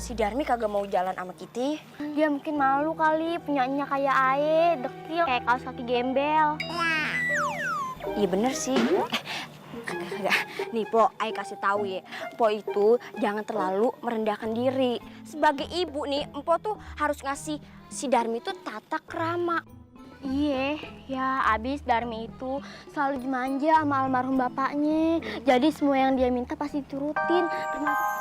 si Darmi kagak mau jalan sama Kitty? Dia mungkin malu kali, punyanya kayak Ae, dekil, kayak kaos kaki gembel. Iya bener sih. Kagak. Nih Po, Ae kasih tahu ya. Po itu jangan terlalu merendahkan diri. Sebagai ibu nih, Empo tuh harus ngasih si Darmi tuh tata krama. Iya, ya abis Darmi itu selalu dimanja sama almarhum bapaknya. Jadi semua yang dia minta pasti diturutin, termasuk...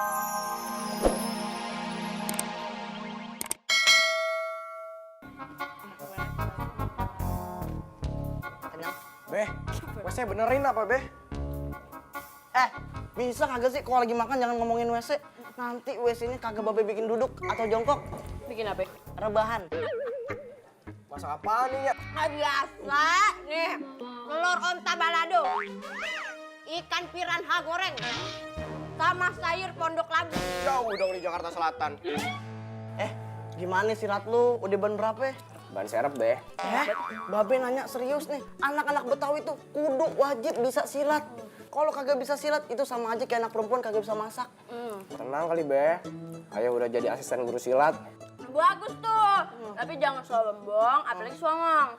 Beh, WC benerin apa, Beh? Bisa kagak sih kalau lagi makan jangan ngomongin WC. Nanti WC-nya kagak Babe bikin duduk atau jongkok. Bikin apa? Rebahan. Masak apaan nih ya? Biasa nih, telur onta balado, ikan piranha goreng, sama sayur pondok labu. Jauh dong di Jakarta Selatan. Gimana silat lu? Udah ban berapa? Ban serep, Beh. Babe nanya serius nih. Anak-anak Betawi tuh kudu wajib bisa silat. Kalau kagak bisa silat itu sama aja kayak anak perempuan kagak bisa masak. Tenang kali, Beh. Ayah udah jadi asisten guru silat. Bagus tuh, tapi jangan sombong, apalagi songong.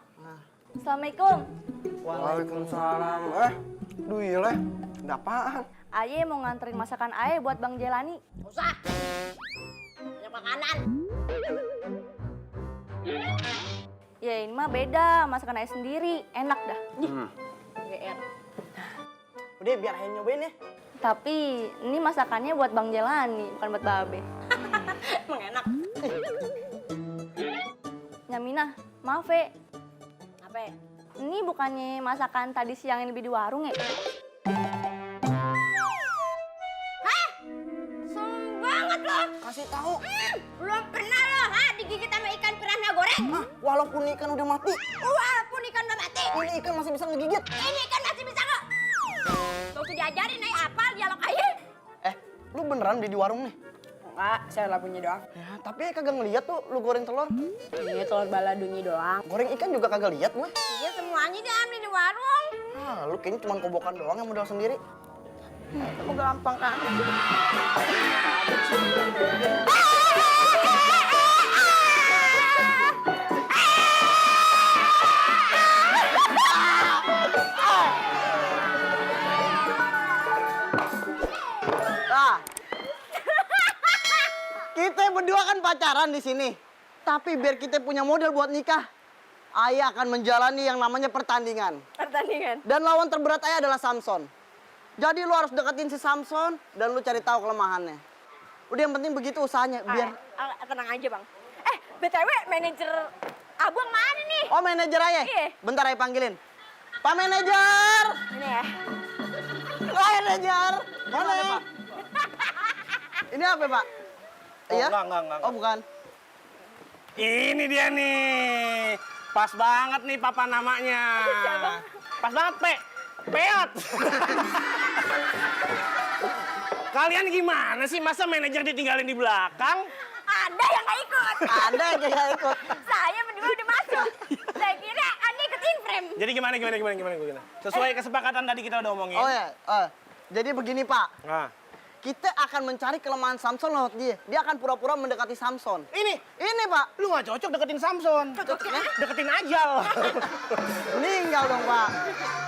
Assalamualaikum. Waalaikumsalam. Duh iya, ada apaan? Aye mau nganterin masakan Aye buat Bang Jelani. Usah, banyak makanan. Ya ini mah beda, masakan Aye sendiri, enak dah. GR. Udah biar Ayo nyobain ya. Tapi ini masakannya buat Bang Jelani, bukan buat Babe. Emang enak. Nyamina, maaf ya, Apa ya? ini bukannya masakan tadi siang yang lebih di warung ya? Sombong banget lo. Kasih tahu. Belum pernah lo, digigit sama ikan piranha goreng. Walaupun ikan udah mati, Walaupun ikan udah mati, ini ikan masih bisa ngegigit. ini ikan masih bisa nggak? Gak usah diajarin, apal dialog aja. Lu beneran beli di warung nih? Enggak, saya lapunya doang. Ya, tapi kagak ngeliat tuh lu goreng telur. Ini telur baladonya doang. Goreng ikan juga kagak lihat gue. Iya semuanya diambil di warung. Lu kayaknya cuma kobokan doang yang modal sendiri. Kamu gampang kan? Kita berdua kan pacaran di sini. Tapi biar kita punya modal buat nikah, Ayah akan menjalani yang namanya pertandingan. Pertandingan. Dan lawan terberat Ayah adalah Samson. Jadi lu harus deketin si Samson dan lu cari tahu kelemahannya. Udah yang penting begitu usahanya biar. Tenang aja bang. BTW manajer abang mana nih? Oh manajer Ayah? Iya. Bentar Ayah panggilin. Pak manajer. Ini ya. Pak manajer. Mana Pak? Ini apa Pak? Oh, Iya? enggak. Oh bukan. Ini dia nih. Pas banget nih papa namanya. Pas banget, Peot. Kalian gimana sih? Masa manajer ditinggalin di belakang? Ada yang nggak ikut. Ada yang gak ikut. Saya berdua udah masuk. Saya kira Anda ikutin frame. Jadi gimana? Sesuai kesepakatan tadi kita udah omongin. Oh ya, jadi begini Pak. Nah. Kita akan mencari kelemahan Samson lewat dia. Dia akan pura-pura mendekati Samson. Ini Pak. Lu gak cocok deketin Samson. Deketin Ajal. Meninggal dong Pak.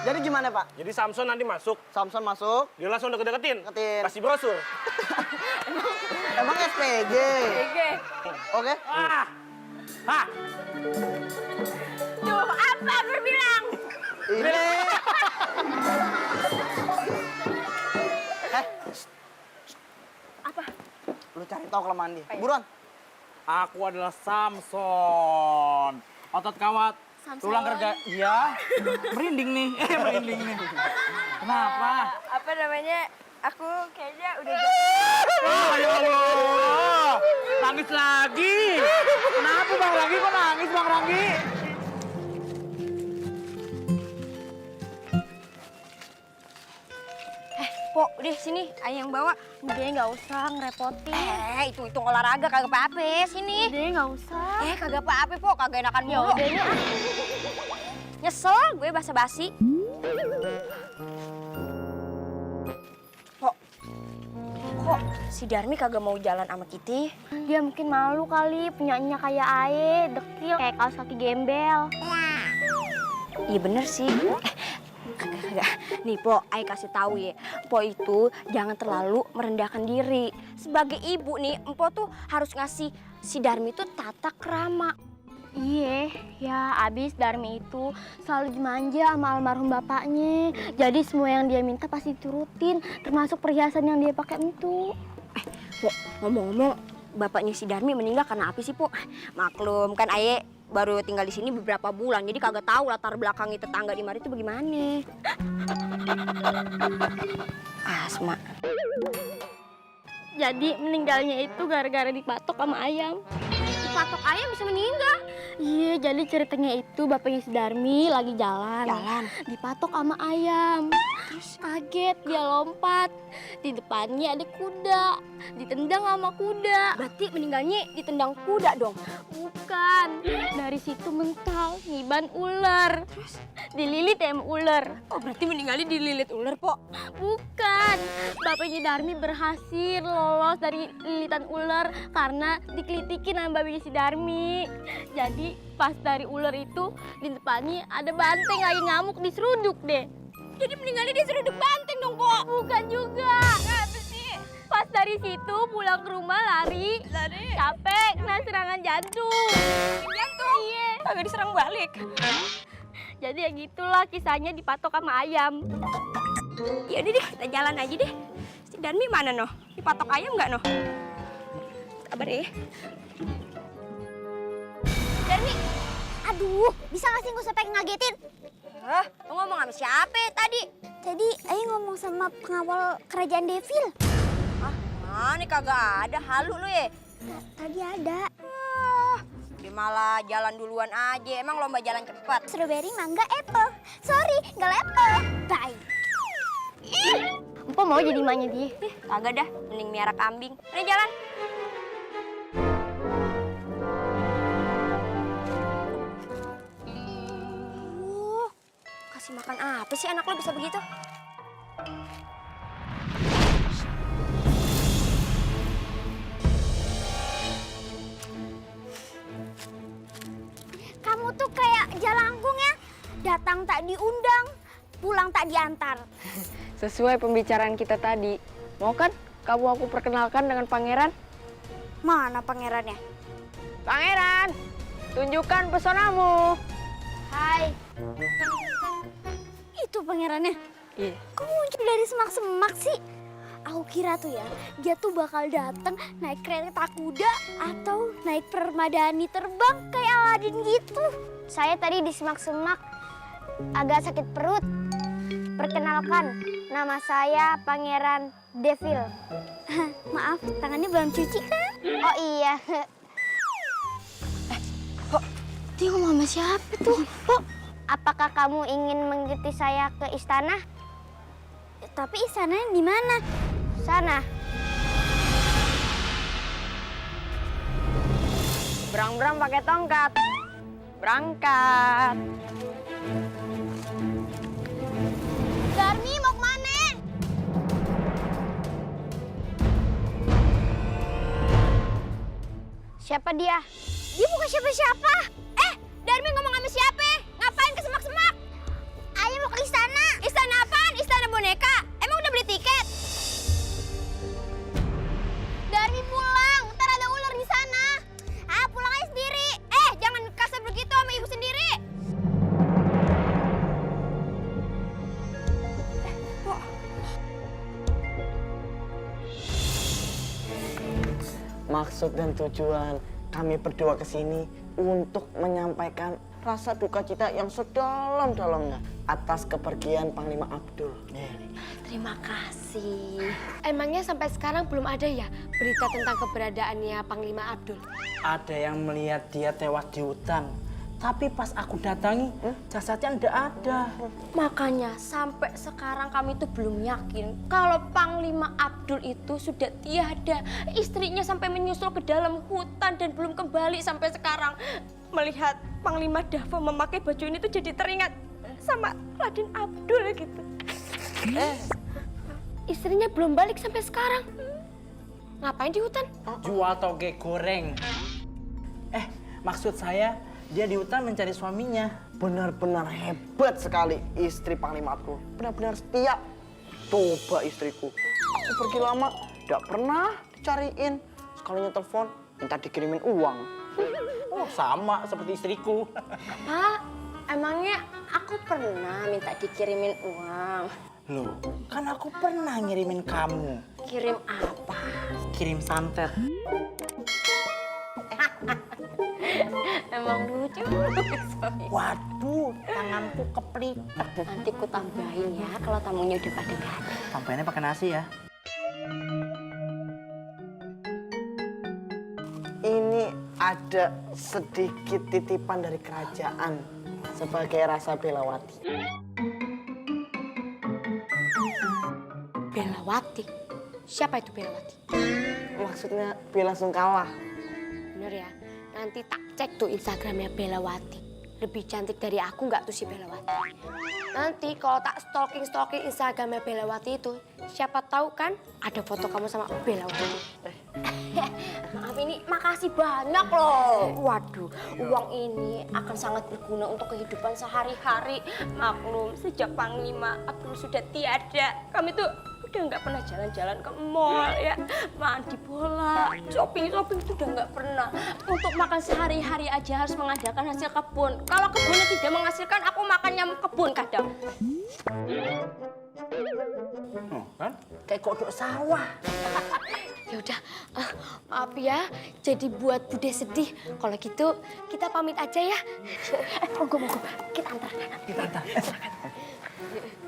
Jadi gimana Pak? Jadi Samson nanti masuk. Samson masuk. Dia langsung deketin. Deketin. Kasih brosur. Emang SPG. Oke. Tuh, apa gue bilang? Ini. Apa? Lu cari tahu kelemahan dia. Buruan. Aku adalah Samson. Otot kawat, tulang kerja. Iya. Merinding nih. Merinding nih. Kenapa? Apa namanya? Aku kayaknya udah Ya Allah. Nangis lagi. Kenapa Bang Ranggi? Kok nangis Bang Ranggi? Pok, udah sini, Ayah yang bawa. Udah nggak usah ngerepotin. Hitung olahraga kagak apa-apa sini. Udah nggak usah. Kagak apa-apa, Pok. Kagak enakan Ya mulu. udah nih. Nyesel gue basa-basi. Pok, kok si Darmi kagak mau jalan sama Kitty? Dia mungkin malu kali, punyanya kayak Ae, dekil, kayak kaos kaki gembel. Iya bener sih. Kagak. Nih Po, Ai kasih tahu ya. Po itu jangan terlalu merendahkan diri. Sebagai ibu nih, Empo tuh harus ngasih si Darmi tuh tata krama. Iya, ya abis Darmi itu selalu dimanja sama almarhum bapaknya. Jadi semua yang dia minta pasti diturutin, termasuk perhiasan yang dia pakai itu. Po, ngomong-ngomong, bapaknya si Darmi meninggal karena apa sih Po? Maklum kan Aye baru tinggal di sini beberapa bulan, jadi kagak tahu latar belakangnya tetangga di mari itu bagaimana. Asma. Jadi meninggalnya itu gara-gara dipatok sama ayam. Patok ayam bisa meninggal. Iya, jadi ceritanya itu bapaknya si Darmi lagi jalan. Dipatok sama ayam. Terus kaget, dia lompat. Di depannya ada kuda. Ditendang sama kuda. Berarti meninggalnya ditendang kuda dong. Bukan. Dari situ mental, ngiban ular. Terus dililit sama ular. Oh berarti meninggalnya dililit ular Po. Bukan. Bapaknya Darmi berhasil lolos dari lilitan ular karena dikelitikin sama bapaknya si Darmi. Jadi pas dari ular itu di depannya ada banteng lagi ngamuk diseruduk deh. Jadi meninggalnya diseruduk banteng dong Po. Bukan juga. Apa sih? Pas dari situ pulang ke rumah lari. Capek, kena serangan jantung. Jantung? Iya. Kagak diserang balik. Jadi ya gitulah kisahnya dipatok sama ayam. Ya udah deh, kita jalan aja deh. Si Darmi mana noh? Dipatok ayam nggak noh? Sabar ya. Darmi, Aduh, bisa gak sih gak usah pengen ngagetin? lo ngomong sama siapa tadi? Tadi Ayo ngomong sama pengawal kerajaan Devil. Mana kagak ada, halu lu ya? Tadi ada. Dia malah jalan duluan aja, emang lomba jalan cepat. Strawberry, mangga, apple. Sorry, gak apple. Bye. Empo mau jadi emaknya dia. Kagak dah, mending miara kambing. Mana jalan? Kasih makan apa sih anak lo bisa begitu? Kamu tuh kayak jalangkung ya. Datang tak diundang, pulang tak diantar. Sesuai pembicaraan kita tadi, mau kan kamu aku perkenalkan dengan pangeran? Mana pangerannya? Pangeran, tunjukkan pesonamu. Hai. Itu pangerannya. Iya. Kok muncul dari semak-semak sih? Aku kira tuh ya, dia tuh bakal datang naik kereta kuda atau naik permadani terbang kayak Aladin gitu. Saya tadi di semak-semak agak sakit perut. Perkenalkan, nama saya Pangeran Devil. Maaf, tangannya belum cuci kan? Oh iya. Dia ngomong sama siapa tuh? Pok, apakah kamu ingin mengikuti saya ke istana? Tapi istananya di mana? Sana. Berang-berang pakai tongkat. Berangkat. Darmi mau kemana? Siapa dia? Dia bukan siapa-siapa. Darmi ngomong sama siapa? Ngapain ke semak-semak? Ayo mau ke istana. Istana apaan? Istana boneka? Emang udah beli tiket? Darmi pulang, ntar ada ular di sana. Pulang aja sendiri. Jangan kasar begitu sama ibu sendiri. Maksud dan tujuan kami berdua kesini untuk menyampaikan rasa duka cita yang sedalam-dalamnya atas kepergian Panglima Abdul. Terima kasih. Emangnya sampai sekarang belum ada ya berita tentang keberadaannya Panglima Abdul? Ada yang melihat dia tewas di hutan. Tapi pas aku datangi, jasadnya ndak ada. Makanya sampai sekarang kami tuh belum yakin kalau Panglima Abdul itu sudah tiada. Istrinya sampai menyusul ke dalam hutan dan belum kembali sampai sekarang. Melihat Panglima Dava memakai baju ini tuh jadi teringat sama Raden Abdul gitu. Istrinya belum balik sampai sekarang. Ngapain di hutan? Jual toge goreng. Maksud saya dia di hutan mencari suaminya. Benar-benar hebat sekali istri Panglima Abdul. Benar-benar setia. Coba istriku. Aku pergi lama, tidak pernah dicariin. Sekalinya telepon, minta dikirimin uang. Oh, sama seperti istriku. Pak, emangnya aku pernah minta dikirimin uang? Loh, kan aku pernah ngirimin kamu. Kirim apa? Kirim santet. Emang lucu. Waduh, tanganku keplik. Nanti ku tambahin ya kalau tamunya udah pada gak ada. Tambahinnya pakai nasi ya. Ini ada sedikit titipan dari kerajaan sebagai rasa Belawati. Belawati? Siapa itu Belawati? Maksudnya Bella Sungkawa. Bener ya, nanti tak cek tuh Instagramnya Belawati. Lebih cantik dari aku nggak tuh si Belawati? Nanti kalau tak stalking Instagramnya Belawati itu, siapa tahu kan ada foto kamu sama Belawati. Maaf ini, makasih banyak loh. Waduh, uang ini akan sangat berguna untuk kehidupan sehari-hari. Maklum, sejak Panglima Abdul sudah tiada, kami tuh udah nggak pernah jalan-jalan ke mall ya, mandi bola, shopping itu udah nggak pernah. Untuk makan sehari-hari aja harus mengandalkan hasil kebun. Kalau kebunnya tidak menghasilkan, aku makannya kebun kadang. Kan? Kayak kodok sawah. Ya udah, maaf ya, jadi buat Bude sedih. Kalau gitu kita pamit aja ya. Monggo, kita antar.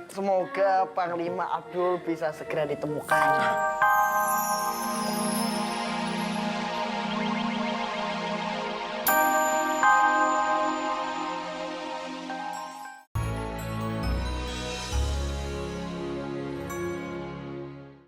Semoga Panglima Abdul bisa segera ditemukan.